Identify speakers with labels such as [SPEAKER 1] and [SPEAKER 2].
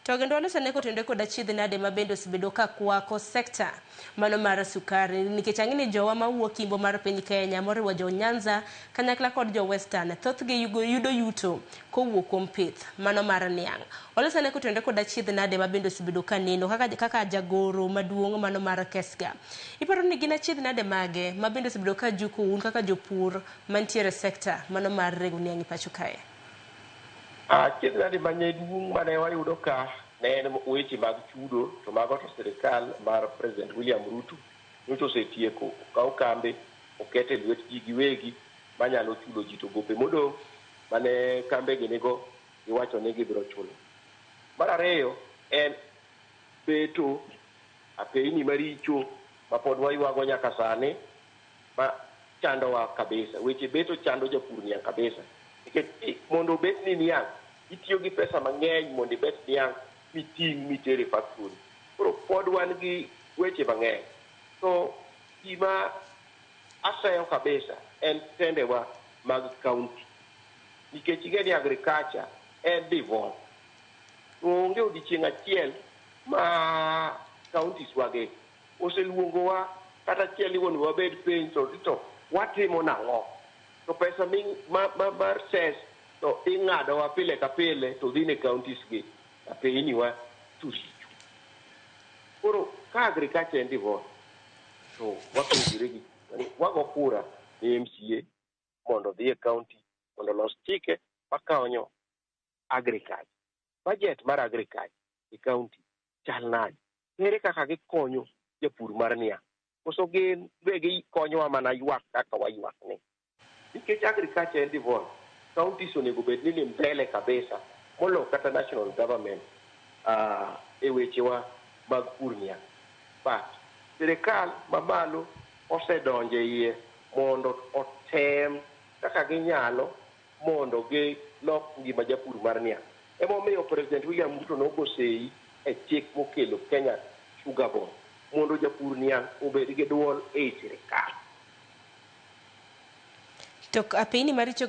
[SPEAKER 1] To kendo walos ane kotenore kod achiedh nade ma bende osebedo ka kwako sekta mano mar sukari nikech ang'e ni jowa mawuok imbo mar piny Kenya moriwo jo Nyanza kanyakla kod jo Western thothgi yudo yuto kowuok kuom pith mano mar niang'. Walos ane kotenore kod achiedh nade ma bende osebedo ka neno kaka jagoro maduong' mano mar KESGA. Iparo ni gin achiedh nade mage ma bende osebedo ka juko un kaka jopur mantiere e sekta mano mar rego niang' e pacho kae?
[SPEAKER 2] Achiedh nade maduong' mane wayudo ka ne en weche mag chudo, to mago to sirikal mar President William Ruto nyocha osetieko, okaw kambe oket e lwet ji giwegi manyalo chulo ji, to gope modong' mane kambe gi nigo giwacho ni gibiro chulo. Mar ariyo en beto apeyni maricho ma pod waywago nyaka sani ma chandowa kabisa. Weche beto chando japur niang' kabisa. Nikech mondo obet ni niang', itiyo gi pesa mang'eny mondo ibet niang' miting' miter e factory. Koro pod wan gi weche mang'eny. To gima aseyo kabisa en tendewa mag county. Nikech ing'e ni agriculture en devolved. To onge odiochieng' achiel ma counties wagi oseluongowa kata achiel ni mondo wabed piny to watimo nang'o. To pesa mar cess to ing'adowa pile ka pile to dhi ne counties gi apeyni wa to richo. Koro ka agriculture en devolved to wapenjore gi wago kura ne MCA mondo odhi e county mondo olos chike makonyo agriculture. Budget mar agriculture e county chal nade? Ere kaka gikonyo japur mar niang'? Koso gin be gikonyowa mana ywak kaka waywak ni? Nikech agriculture en devolved, counties onego bed ni mbele kabisa molo kata national government e wechewa mag pur niang'. But sirikal mamalo osedonjo e iye mondo otem kaka ginyalo mondo gilok ngima japur mar niang'. Emomiyo President William Ruto nogo sei e chik mokelo Kenya Sugar Board mondo japur niang' obed gi duol ei sirikal.
[SPEAKER 1] To apeyni maricho.